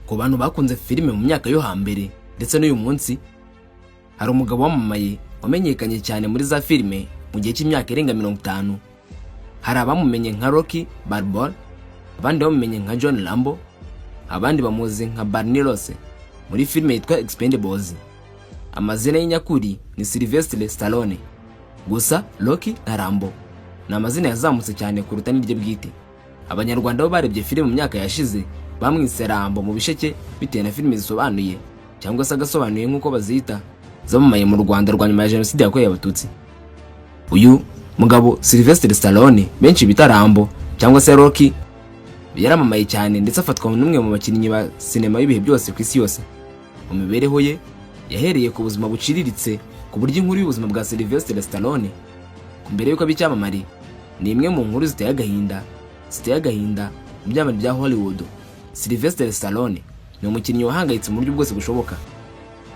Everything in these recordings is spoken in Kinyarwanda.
Ku bantu bakunze filime mu myaka yo hambere ndetse n'uyu munsi, hari umugabo wamamaye wamenyekanye cyane muri za filime mu gihe cy'imyaka irenga 50. Hari abamumenye nka Rocky Balboa, abandi bamumenye nka John Rambo, abandi bamuzi nka Barney Ross muri filime yitwa Expendables. Amazina ye nyakuri ni Sylvester Stallone, gusa Rocky na Rambo ni amazina yazamutse cyane kuruta n'irye bwite. Abanyarwanda bo barebye filime mu myaka yashize bamwise Rambo mu bisheke, bitewe na filime zisobanuye cyangwa se agasobanuye nk'uko bazita, zamamaye mu Rwanda rwa nyuma ya Jenoside yakorewe Abatutsi. Uyu mugabo Sylvester Stallone, benshi bita Rambo cyangwa se Rocky, yaramamaye cyane ndetse afatwa n'umwe mu bakinnyi ba sinema y'ibihe byose ku isi yose. Mu mibereho ye yahereye ku buzima buciriritse, ku buryo inkuru y'ubuzima bwa Sylvester Stallone mbere y'uko aba icyamamare ni imwe mu nkuru ziteye agahinda mu byamamare bya Hollywood. Sylvester Stallone ni umukinnyi wahangayitse mu buryo bwose bushoboka.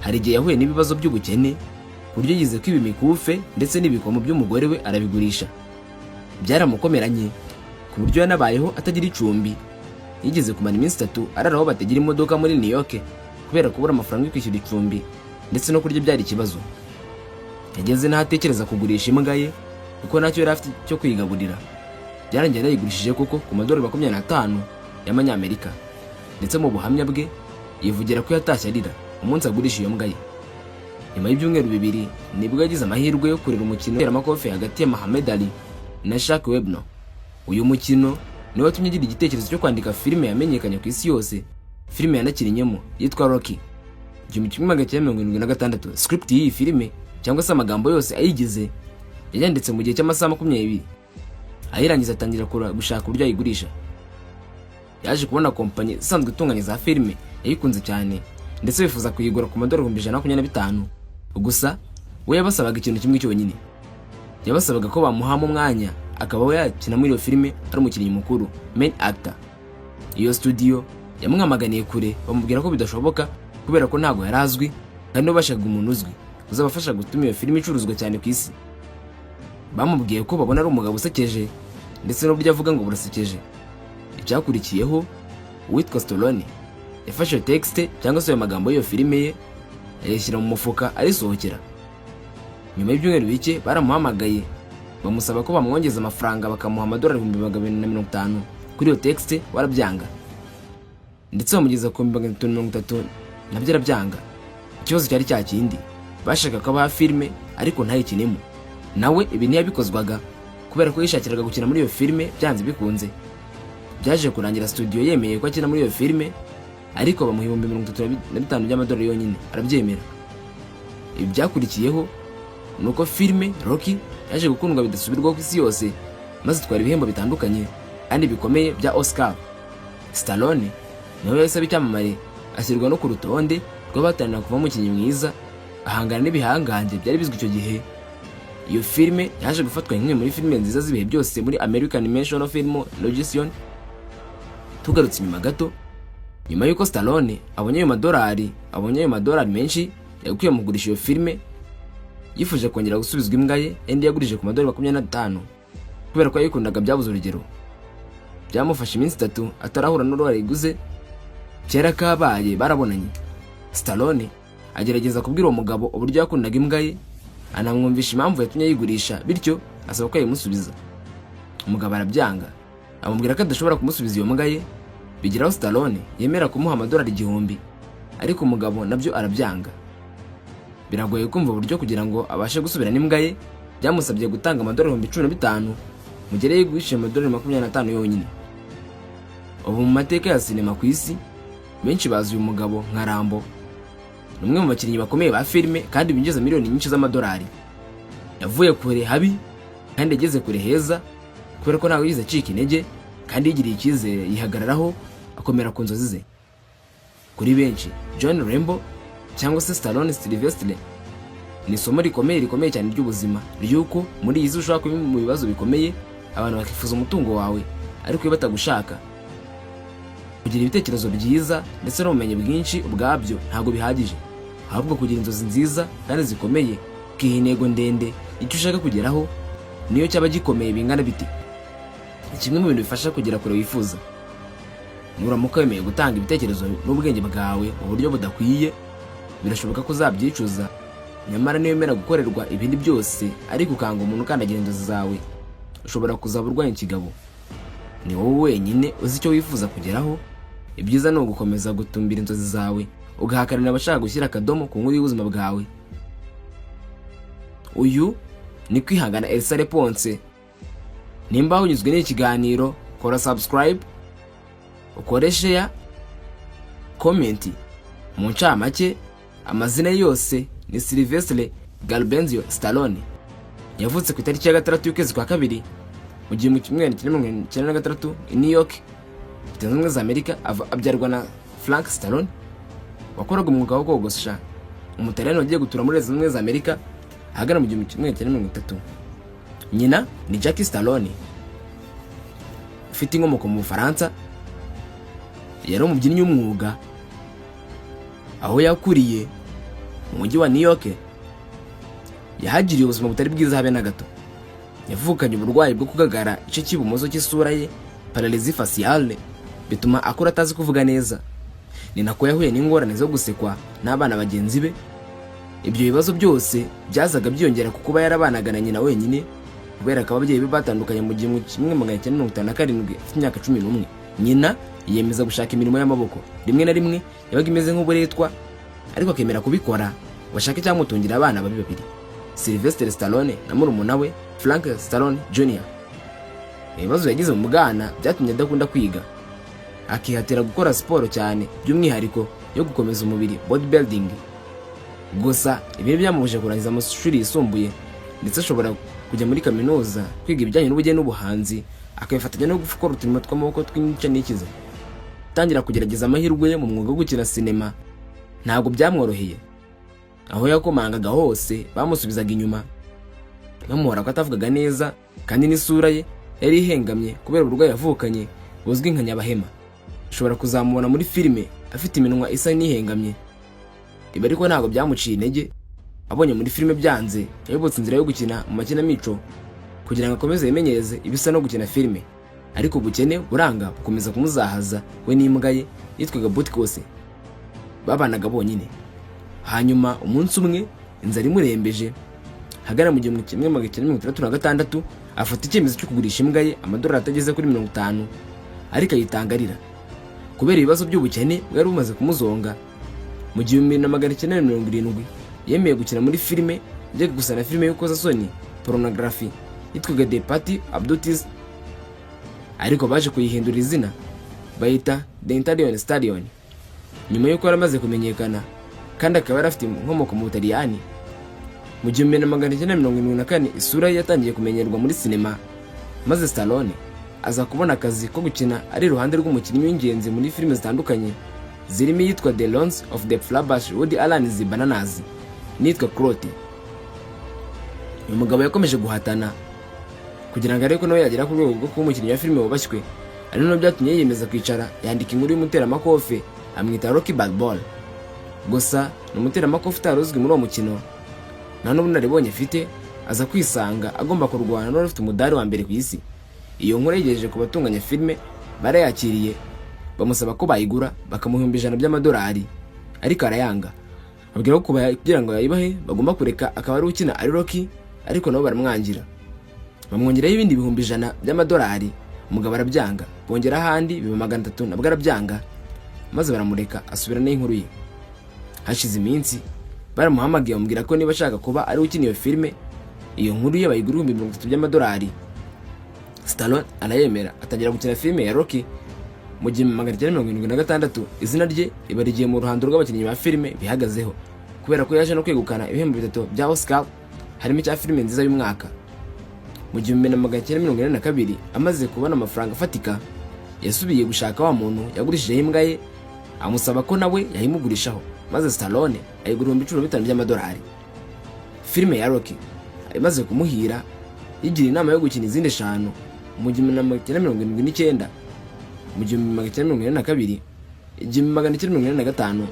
Hari igihe yahuye n'ibibazo by'ubukene, ku buryo yize kwiba imikufe ndetse n'ibikomo by'umugore we arabigurisha. Byaramukomeranye ku buryo yanabayeho atagira icumbi. Yigeze kumara iminsi 3 arara aho bategera imodoka muri New York kubera kubura amafaranga yo kwishyura icumbi, ndetse no kurya byari ikibazo. Yageze n'aho atekereza kugurisha imbwa ye kuko ntacyo yari afite cyo kwigaburira. Byarangiye anayigurishije koko ku madolari 25 y'amanyamerika, ndetse mu buhamya bwe yivugira ko yatashye arira umunsi agurisha iyo mbwa ye. Nyuma y'ibyumweru 2 nibwo yagize amahirwe yo kureba umukino w'iteramakofe hagati ya Muhammad Ali na Chuck Wepner. Uyu mukino niwo watumye agira igitekerezo cyo kwandika filime yamenyekanye ku isi yose, filime yanakinnyemo yitwa Rocky. 1976, script y'iyi filime cyangwa se amagambo yose ayigize yayanditse mu gihe cy'amasaha 20, ayirangiza atangira gushaka uburyo ayigurisha. Yaje kubona kompanyi isanzwe itunganya za filime yayikunze cyane, ndetse bifuza kuyigura ku madolari 125,000. Gusa we yabasabaga ikintu kimwe cyonyine: yabasabaga ko bamuhamo umwanya akaba we yakina muri iyo filime ari umukinnyi mukuru, main actor. Iyo studio yamwamaganiye kure, bamubwira ko bidashoboka kubera ko ntabwo yari azwi, kandi nabo bashakaga umuntu uzwi uzabafasha gutuma iyo filime icuruzwa cyane ku isi. Bamubwiye ko babona ari umugabo usekeje, ndetse n'uburyo avuga ngo burasekeje. Icyakurikiyeho, uwitwa Stallone yafashe iyo texte cyangwa se ayo magambo y'iyo filime ye, ayashyira mu mufuka arisohokera. Nyuma y'ibyumweru bike baramuhamagaye, bamusaba ko bamwongeza amafaranga, bakamuha amadolari 250,000 kuri iyo texte, warabyanga, ndetse bamugeza ku 330,000, nabyo arabyanga. Ikibazo cyari cya kindi: bashaka ko abaha filime ariko ntayikinemo. Nawe ibi ntiyabikozwaga kubera ko yishakiraga gukina muri iyo filime byanze bikunze. Byaje kurangira studio yemeye ko akina muri iyo filime, ariko bamuha 35,000 by'amadolari yonyine, arabyemera. Ibi byakurikiyeho ni uko filime Rocky yaje gukundwa bidasubirwaho ku isi yose, maze itwara ibihembo bitandukanye kandi bikomeye bya Oscar. Stallone nawe yahise aba icyamamare, ashyirwa no ku rutonde rw'abahatanira kuvamo umukinnyi mwiza, ahangana n'ibihangange byari bizwi icyo gihe. Iyo filime yaje gufatwa nk'imwe muri filime nziza z'ibihe byose muri American National Film Association. Tugarutse inyuma gato, nyuma y'uko Stallone abonye ayo madolari menshi yakuye mu kugurisha iyo filime, yifuje kongera gusubizwa imbwa ye indi yagurije ku madolari 25, kubera ko yayikundaga byabuze urugero. Byamufashe iminsi 3 atarahura n'uwo yayiguze. Kera kabaye barabonanye, Stallone agerageza kubwira uwo mugabo uburyo yakundaga imbwa ye, anamwumvisha impamvu yatumye ayigurisha, bityo asaba ko yayimusubiza. Umugabo arabyanga, amubwira ko adashobora kumusubiza iyo mbwa ye. Bigeraho Stallone yemera kumuha amadolari 1000, ariko umugabo nabyo arabyanga. Biragoye kumva uburyo kugira ngo abashe gusubirana imbwa ye byamusabye gutanga amadolari 15,000, mu gihe yigurishije amadolari 25 yonyine. Ubu mu mateka ya sinema ku isi, benshi bazi uyu mugabo nka Rambo. Ni umwe mu bakinnyi bakomeye ba filime kandi binjiza miliyoni nyinshi z'amadolari. Yavuye kure habi kandi yageze kure heza, kubera ko ntabwo yigeze acika intege kandi yigiriye icyizere, yihagararaho, akomera ku nzozi ze. Kuri benshi, John Rambo cyangwa se Stallone Sylvester ni isomo rikomeye, rikomeye cyane ry'ubuzima, ry'uko muri iyi si ushobora kuba mu bibazo bikomeye, abantu bakifuza umutungo wawe, ariko iyo batagushaka. Kugira ibitekerezo byiza ndetse n'ubumenyi bwinshi ubwabyo ntabwo bihagije, ahubwo kugira inzozi nziza kandi zikomeye, ukiha intego ndende, icyo ushaka kugeraho niyo cyaba gikomeye bingana bite, ni kimwe mu bintu bifasha kugera kure wifuza. Nuramuka wemeye gutanga ibitekerezo n'ubwenge bwawe mu buryo budakwiye, birashoboka ko uzabyicuza. Nyamara niwemera gukorerwa ibindi byose ariko ukanga umuntu ukandagira inzozi zawe, ushobora kuzaba urwanya ikigabo. Ni wowe wenyine uzi icyo wifuza kugeraho. Ibyiza ni ugukomeza gutumbira inzozi zawe, ugahakanira abashaka gushyira akadomo ku nkuru y'ubuzima bwawe. Uyu ni Kwihangana Elsa Reponse. Nimba unyuzwe n'iki kiganiro, kora subscribe, ukore share, comment. Mu ncamake, amazina ye yose ni Sylvestre Garbenzio Stallone. Yavutse ku itariki ya 6 y'ukwezi kwa kabiri mu 1996 i New York, Leta Zunze Ubumwe za Amerika. Abyarwa na Frank Stallone wakoraga umwuga wo kogosha, Umutaliyani wagiye gutura muri Leta Zunze Ubumwe za Amerika ahagana mu 1930. Nyina ni Jackie Stallone ufite inkomoko mu Bufaransa. Yari umubyinnyi w'umwuga aho yakuriye mu mujyi wa New York. Yahagiriye ubuzima butari bwiza habe na gato. Yavukanye uburwayi bwo kugagara igice cy'ibumoso cy'isura ye, paralysie faciale, bituma akura atazi kuvuga neza. Ni nako yahuye n'ingorane zo gusekwa n'abana bagenzi be. Ibyo bibazo byose byazaga byiyongera ku kuba yarabanaga na nyina wenyine, kubera ko ababyeyi be batandukanye mu 1957 afite imyaka 11. Nyina yiyemeza gushaka imirimo y'amaboko, rimwe na rimwe yabaga imeze nk'uburetwa, ariko akemera kubikora ngo ashake icyamutungira abana babi babiri, Sylvester Stallone na murumuna we Frank Stallone Jr. Ibibazo yagize mu bwana byatumye adakunda kwiga, akihatira gukora siporo cyane, by'umwihariko yo gukomeza umubiri, bodybuilding. Gusa ibi byamubujije kurangiza amashuri yisumbuye, ndetse ashobora kujya muri kaminuza kwiga ibijyanye n'ubugeni n'ubuhanzi, akabifatanya no gukora uturimo tw'amaboko tw'inyica n'ikize. Gutangira kugerageza amahirwe ye mu mwuga wo gukina sinema ntabwo byamworoheye. Aho yakomangaga hose bamusubizaga inyuma, bamuhora ko atavugaga neza, kandi n'isura ye yari ihengamye kubera uburwayi yavukanye buzwi nka nyabahema. Ushobora kuzamubona muri filime afite iminwa isa n'ihengamye. Ibi ariko ntabwo byamuciye intege. Abonye muri filime byanze, yayobotse inzira yo gukina mu makinamico kugira ngo akomeze yimenyereze ibisa no gukina filime, ariko ubukene buranga bukomeza kumuzahaza, we n'imbwa ye yitwaga Butkose babanaga bonyine. Hanyuma umunsi umwe inzara imurembeje, hagana mu 1966, afata icyemezo cyo kugurisha imbwa ye amadolari atageze kuri 50, ariko ayitanga arira kubera ibibazo by'ubukene bwari bumaze kumuzonga. Mu 1970 yemeye gukina muri filime ijyaga gusa na filime y'urukozasoni, pornography, yitwaga The Party Abductees, ariko baje kuyihindura izina bayita The Italian Stallion nyuma y'uko yari amaze kumenyekana kandi akaba yari afite inkomoko mu Butaliyani. Mu 1974 isura ye yatangiye kumenyerwa muri sinema, maze Stallone aza kubona akazi ko gukina ari iruhande rw'umukinnyi w'ingenzi muri filime zitandukanye, zirimo iyitwa The Lawrence of the Flabash Woody Allen's Bananas n'iyitwa Clote. Uyu mugabo yakomeje guhatana kugira ngo arebe ko nawe yagera ku rwego rwo kuba umukinnyi wa filime wubashywe, ari nabyo byatumye yiyemeza kwicara yandika inkuru y'umuteramakofe, amwita Rocky Balboa. Gusa ni umuteramakofe utari uzwi muri uwo mukino, nta n'ubunararibonye afite, aza kwisanga agomba kurwana n'uwari ufite umudari wa mbere ku isi. Iyo nkuru yayigejeje ku batunganya filime, barayakiriye, bamusaba ko bayigura, bakamuha 100,000 by'amadolari, ariko arayanga, abwira ko kugira ngo yayibahe bagomba kureka akaba ari ukina ari Rocky, ariko nabo baramwangira. Bamwongeraho ibindi 100,000 by'amadolari, umugabo arabyanga. Bongeraho ahandi biba 300, nabwo arabyanga, maze baramureka asubira n'inkuru ye. Hashize iminsi baramuhamagaye, bamubwira ko niba ashaka kuba ari ukina iyo filime, iyo nkuru ye bayigura 30,000 by'amadolari. Stallone arayemera, atangira gukina filime ya Rocky mu 1976. Izina rye riba rigiye mu ruhando rw'abakinnyi ba filime bihagazeho, kubera ko yaje no kwegukana ibihembo bitatu bya Oscar, harimo icya filime nziza y'umwaka. Mu 1982, amaze kubona amafaranga afatika, yasubiye gushaka wa muntu yagurishijeho imbwa ye, amusaba ko nawe yayimugurishaho, maze Stallone ayigura 15,000 by'amadolari. Filime ya Rocky imaze kumuhira, yigira inama yo gukina izindi eshanu mu 1979, mu 1982, 1985,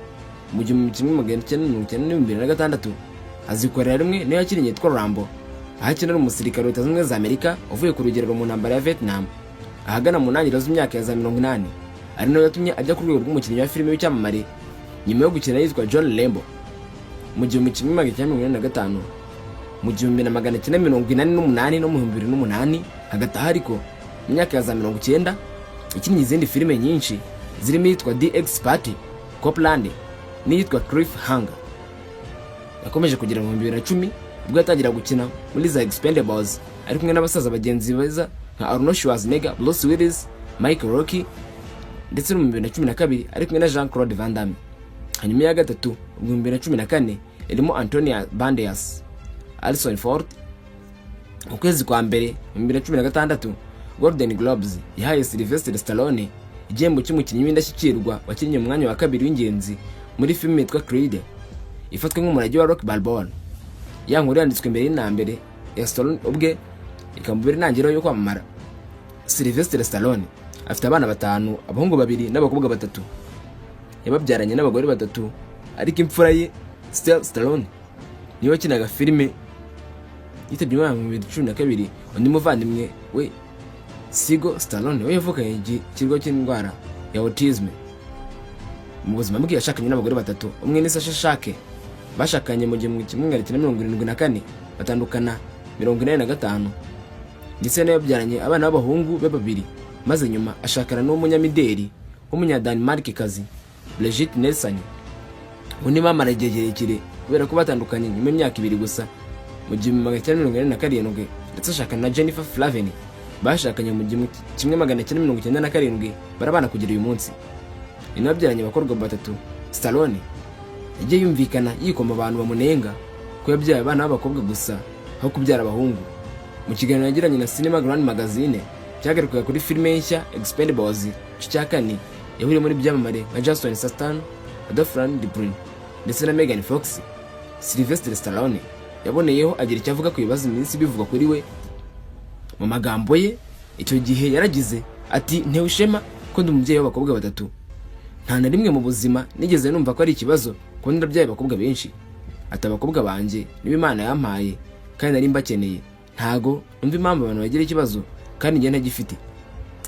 mu 1996. Azikorera rimwe. Niyo yakinnye yitwa Rambo, aho akina ari umusirikare wa Leta Zunze Ubumwe za Amerika uvuye ku rugerero mu ntambara ya Vietnam ahagana mu ntangiriro z'imyaka ya za 80. ari nayo yatumye ajya ku rwego rw'umukinnyi wa filime w'icyamamare nyuma yo gukina yitwa John Rambo mu 1985, mu 1988 no mu 2008. Hagati aho ariko, mu myaka ya za 90 yakinnye izindi filime nyinshi zirimo iyitwa The Expert, Cop Land n'iyitwa Cliffhanger. Yakomeje kugera mu 2010 ubwo yatangira gukina muri za Expendables ari kumwe n'abasaza bagenzi beza nka Arnold Schwarzenegger, Bruce Willis, Mike Rocky, ndetse no mu 2012 ari kumwe na Jean Claude Van Damme. Hanyuma iya gatatu mu 2014 irimo Antonio Banderas, Harrison Ford. Mu kwezi kwa mbere mu 2016, Golden Globes yahaye Sylvester Stallone igihembo cy'umukinnyi w'indashyikirwa wakinnye mu mwanya wa kabiri w'ingenzi muri filime yitwa Creed, ifatwa nk'umurage wa Rocky Balboa. Ya nkuru yanditswe mbere y'intambere ya Stallone ubwe, ikamubera intangiriro yo kwamamara. Sylvester Stallone afite abana batanu, abahungu babiri n'abakobwa batatu. Yababyaranye n'abagore batatu, ariko imfura ye Stella Stallone niwe wakinaga filime yitabye Imana mu 2012. Undi muvandimwe we Sigo Stallone we yavukanye ikirwa cy'indwara ya autisme. Mu buzima bwe yashakanye n'abagore batatu. Umwe ni Sasha Czack, bashakanye mu 1974, batandukana 85, ndetse nawe babyaranye abana b'abahungu be babiri, maze nyuma ashakana n'umunyamideli w'umunyadanimarikekazi Brigitte Nielsen. Ubu bamara igihe kirekire kubera ko batandukanye nyuma y'imyaka 2 gusa mu 1947, ndetse ashakana na Jennifer Flavin, bashakanye mu 1997, barabana kugera uyu munsi. Ni nawe babyaranye abakobwa batatu. Stallone yagiye yumvikana yikoma abantu bamunenga ko yabyaye abana b'abakobwa gusa aho kubyara abahungu. Mu kiganiro yagiranye na Cinema Grand Magazine cyagarukaga kuri filime nshya Expendables igice cya kane, yahuriyemo n'ibyamamare nka Jason Statham, Dolph Lundgren ndetse na Megan Fox, Sylvester Stallone yaboneyeho agira icyo avuga ku bibazo iminsi bivugwa kuri we. Mu magambo ye icyo gihe yaragize ati: "Ntewe ishema ko ndi umubyeyi w'abakobwa batatu. Nta na rimwe mu buzima nigeze numva ko ari ikibazo kuba narabyaye abakobwa benshi." Ati: "Abakobwa banjye nibo Imana yampaye kandi nari mbakeneye. Ntago numva impamvu abantu bagira ikibazo kandi njye ntagifite."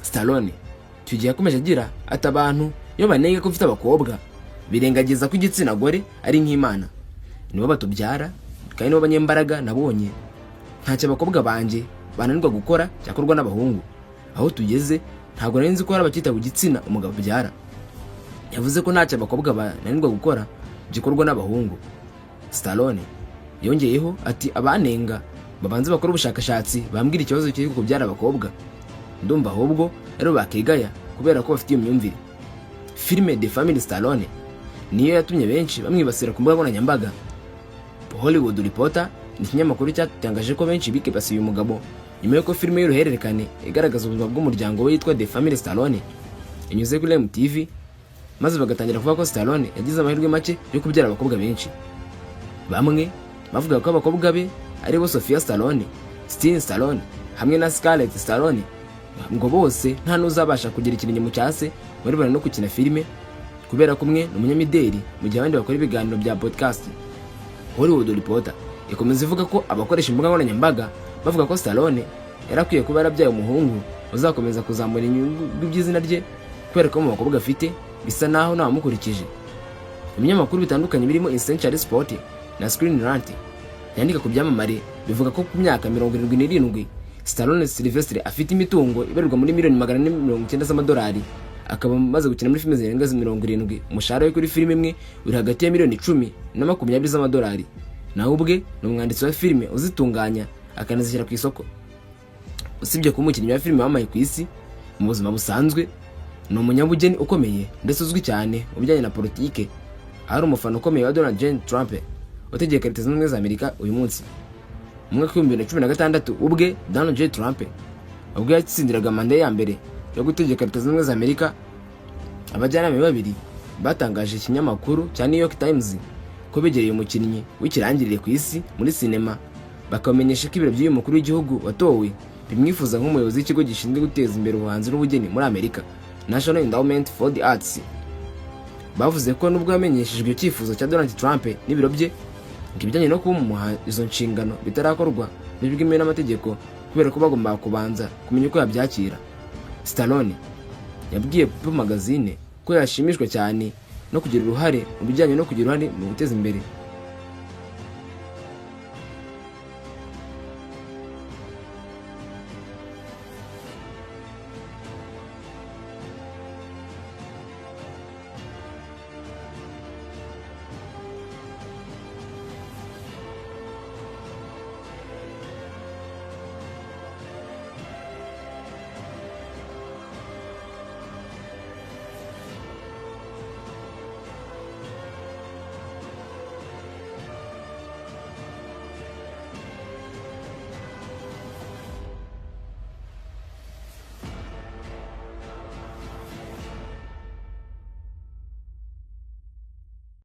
Stallone icyo gihe yakomeje agira ati: "Abantu iyo banenga ko mfite abakobwa birengagiza ko igitsina gore ari nk'Imana, nibo batubyara kandi nibo banyembaraga. Nabonye ntacyo abakobwa banjye bananirwa gukora cyakorwa n'abahungu. Aho tugeze ntabwo nari nzi ko hari abacyita ku gitsina umugabo abyara." Yavuze ko ntacyo abakobwa bananirwa gukora gikorwa n'abahungu. Stallone yongeyeho ati: "Abanenga babanze bakore ubushakashatsi bambwira ikibazo kiri ku kubyara abakobwa. Ndumva ahubwo rero bakigaya kubera ko bafite iyo myumvire." Filime The Family Stallone niyo yatumye benshi bamwibasira ku mbuga nkoranyambaga. Hollywood Reporter ni ikinyamakuru cyatangaje ko benshi bikibasiye uyu mugabo nyuma y'uko filime y'uruhererekane igaragaza ubuzima bw'umuryango we yitwa The Family Stallone inyuze kuri MTV, maze bagatangira kuvuga ko Stallone yagize amahirwe make yo kubyara abakobwa benshi. Bamwe bavuga ko abakobwa be ari bo Sofia Stallone, Stine Stallone hamwe na Scarlett Stallone ngo bose nta n'uzabasha kugira ikirenge mu cya se muri no gukina filime, kubera ko umwe ni umunyamideli mu gihe abandi bakora ibiganiro bya podcast. Hollywood Reporter ikomeza ivuga ko abakoresha imbuga nkoranyambaga bavuga ko Stallone yari akwiye kuba yarabyaye umuhungu uzakomeza kuzamura inyungu by'izina rye, kubera ko mu bakobwa afite bisa naho ntawamukurikije. Ibinyamakuru bitandukanye birimo Essential Sport na Screen Rant yandika ku byamamare bivuga ko ku myaka 77 Stallone Sylvester afite imitungo ibarirwa muri miliyoni 490 z'amadolari, akaba amaze gukina muri filime zirenga 70. Umushahara we kuri filime imwe uri hagati ya miliyoni 10 na 20 z'amadolari. Nawe ubwe ni umwanditsi wa filime uzitunganya akanazishyira ku isoko. Usibye kuba umukinnyi wa filime wamamaye ku isi, mu buzima busanzwe ni umunyabugeni ukomeye ndetse uzwi cyane mu bijyanye na politike, aho ari umufana ukomeye wa Donald J Trump utegeka Leta Zunze Ubumwe za Amerika uyu munsi. Mu mwaka wa 2016 ubwe Donald J Trump ubwo yatsindiraga manda ye ya mbere yo gutegeka Leta Zunze Ubumwe za Amerika, abajyanama be babiri batangaje ikinyamakuru cya New York Times ko begereye umukinnyi w'ikirangirire ku isi muri sinema, bakamenyesha ko ibiro by'uyu mukuru w'igihugu watowe bimwifuza nk'umuyobozi w'ikigo gishinzwe guteza imbere ubuhanzi n'ubugeni muri Amerika, National Endowment for the Arts. Bavuze ko nubwo yamenyeshejwe icyifuzo cya Donald Trump n'ibiro bye, ngo ibijyanye no kumuha izo nshingano bitarakorwa ntibwemewe n'amategeko kubera ko bagombaga kubanza kumenya uko yabyakira. Stallone Yabwiye People Magazine ko yashimishwa cyane no kugira uruhare mu bijyanye no kugira uruhare mu guteza imbere